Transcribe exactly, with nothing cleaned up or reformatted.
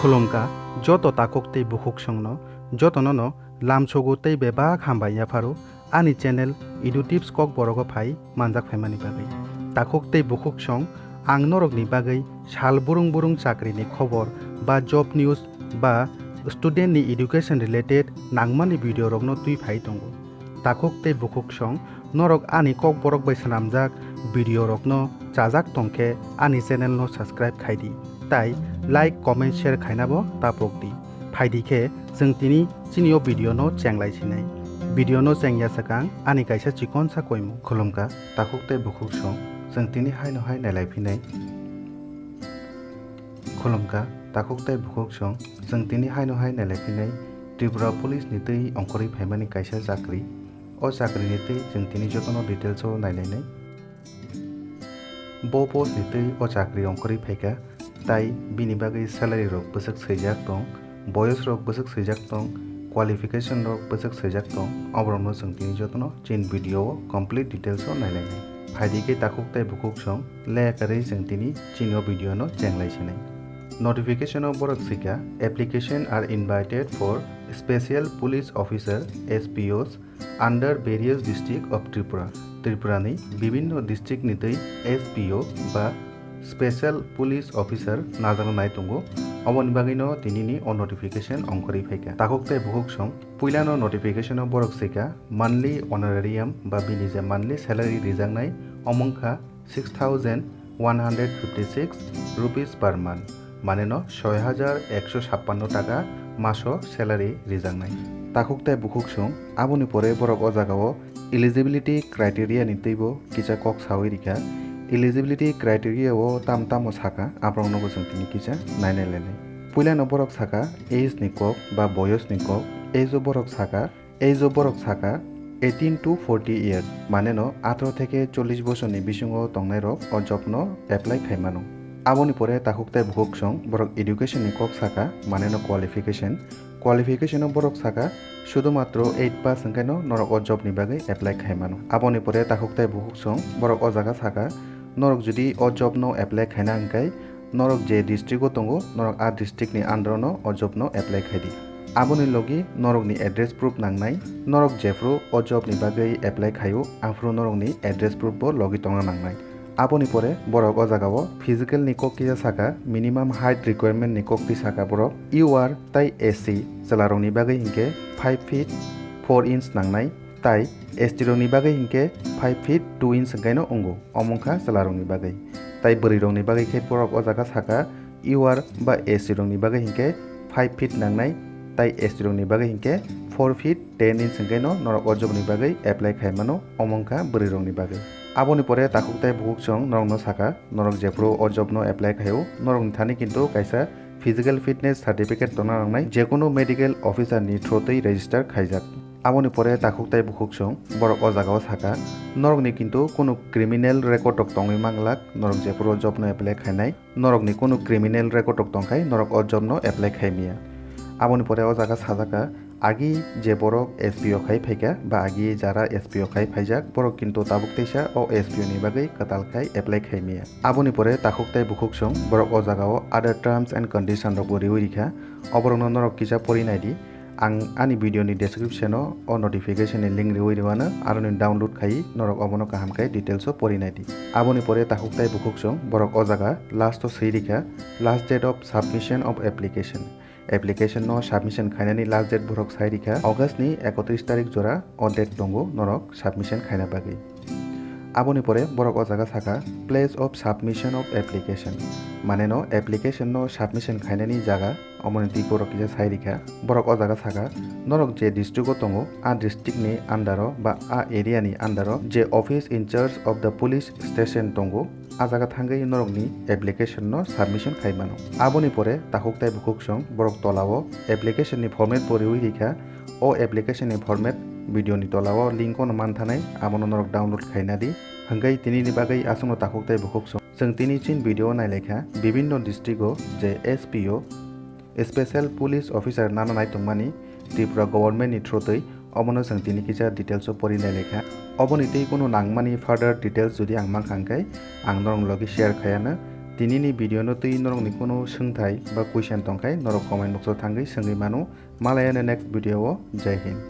Khulumkha joto takhuk tei bukhuksongno, jotono no lamsogo tei bebak hambai yapharo ani channel Edu Tips Kokborogo phai manjak phaimani bagwi. Takhuk tei bukhuksong, ang norokni bagwi sal burung burung chakrini khobor ba job news ba student ni education related nangmani video rokno twi phai tongo. Takhuk tei bukhuksong, norok ani Kokborok bai swnamjak video rokno chajak tongkhe ani channel no subscribe khaidi, tai like, comment, share khainabo tapokdi. Phaidi khe chwng tini chini o video no chenglai sinai. Video no chengya swkang ani kaisa chikonsa koimung. Khulumkha takhuk tei bukhuksong, chwng tini haino hai nailai phinai. Khulumkha takhuk tei bukhuksong, chwng tini haino hai nailai phinai Tripura Police ni twi ongkhorwi phaimani kaisa chakri. O chakrini twi chwng tini jotono details o nailainai. Bo post ni twi o chakri ongkhorwi phaikha, tai bini bagwi salary rok bwswk swijak tong, boyos rok bwswk swijak tong, qualification rok bwswk swijak tong, oborokno chwng tini jotono chin video o complete details o nailainai. Phaidi khe takhuk tei bukhuksong, leya karwi chwng tini chini o video no chenglai sinai. Notification o borok swikha, "Application are invited for special police officer, S P Os, under various district of Tripura." Tripura ni bibinno district ni twi S P O ba special police officer najakna nai tongo. Oboni bagwi no tini ni o notification ongkhorwi phaikha. Takhuk tei bukhuksong, puilano notification o borok swikha, monthly honorarium ba bini je monthly salary rijaknai, omongkha six thousand one hundred fifty six rupees per month, mane no soi hajar ekso sappanno taka maso salary rijaknai. Takhuk tei bukhuksong, aboni pore borok o jagao eligibility criteria ni twibo kisa kok sawi rikha. Eligibility criteria o tam tamo saka, aborokno bo chwng tini kisa nainai lainai. Puilano borok saka age ni kok ba boyos ni kok, age o borok saka Age o borok saka eighteen to forty year, mane no atharoh theke chollish bosorni bisingo tongnairok o job no apply khai mano. Aboni pore takhuk tei bukhuksong borok education ni kok saka, mane no qualification. Qualification o borok saka sudumatro eight pass hwnkhe no norok o job ni bagwi apply khai mano. Aboni pore takhuk tei bukhuksong borok o jaga saka, norok jodi o job no apply khaina hwnkhe, norok je district o tongo, norok a district ni under o no o job no apply khai di. Aboni logi norok ni address proof nangnai, norok jephru o job ni bagwi apply khaio, aphru norok ni address proof bo logi tongna nangnai. Aboni pore borok o jagao physical ni kok kisa saka, minimum height requirement ni kok twi saka borok, U R tai S C chwlarok ni bagwi hinkhe five feet four inch nangnai, tai S T rokni bagwi hinkhe five feet two inch hwnkhaino wngo, omo wngkha chwlarokni bagwi. Tai bwrwirokni bagwi khe borok o jaga saka U R ba S T rokni bagwi hinkhe five feet nangnai, tai S T rokni bagwi hinkhe four feet ten inch hwnkhaino norok o jobni bagwi apply khai mano, omo wngkha bwrwirokni bagwi. Aboni pore takhuk tai bukhuksong norokno saka, norok jephru o jobno apply khaio, norokni thani kintu kaisa physical fitness certificate tongna nangnai, jekunu medical officer ni through twi register khaijak. Aboni pore takhuk tai bukhuksong borok o jagao saka, norokni kintu kunu criminal record rok tongwi manglak, norok jephru o job no apply khainai, norokni kunu criminal record rok tongkhai norok o job no apply khai maya. Aboni pore o jaga sajaka, agi je borok S P O khai phaikha ba agi jara S P O khai phaijak, borok kintu tabuk teisa o S P O ni bagwi kwtal khai apply khai maya. Aboni pore takhuk tai bukhuksong borok o jagao other terms and condition rokbo riwi rikha, oborokno norok kisa pori naidi. Ang ani video ni description o o notification ni link riwi rwano, aroni download khai norok obono kaham khe details o pori naidi. Aboni pore takhuk tai bukhuksong borok o jaga last o swi rikha, last date of submission of application. Application no submission khainani last date borok sai rikha August ni ekotris tarik jora o date tongo norok submission khaina bagwi. Aboni pore borok o jaga saka place of submission of application, mane no application no submission khainani jaga, omoni twi borok kisa sai rikha. Borok o jaga saka norok je district o tongo, a district ni under o ba a area ni under o je office in charge of the police station tongo, a jaga thangwi norokni application no submission khai mano. Aboni pore takhuk tai bukhuksong borok tolao application ni format bo riwi rikha. O application ni format video ni tolao link o no manthanai, abono norok download khaina di. Hwnkhe tini ni bagwi aswkno takhuk tai bukhuksong. Chwng tini chin video o nailaikha, bibinno district o je S P O, Special Police Officer nana naitongmani Tripura government ni through twi, omono chwng tini kisa details o pori nailaikha. Oboni tei kunu nangmani further details jodi ang mankha hwnkhe ang norok logi share khaiano. Tinini video no twi norokni kunu swngthai ba question tongkhai norok comment box o thangwi swngwi mano. Malaya next video o. Jai Hind.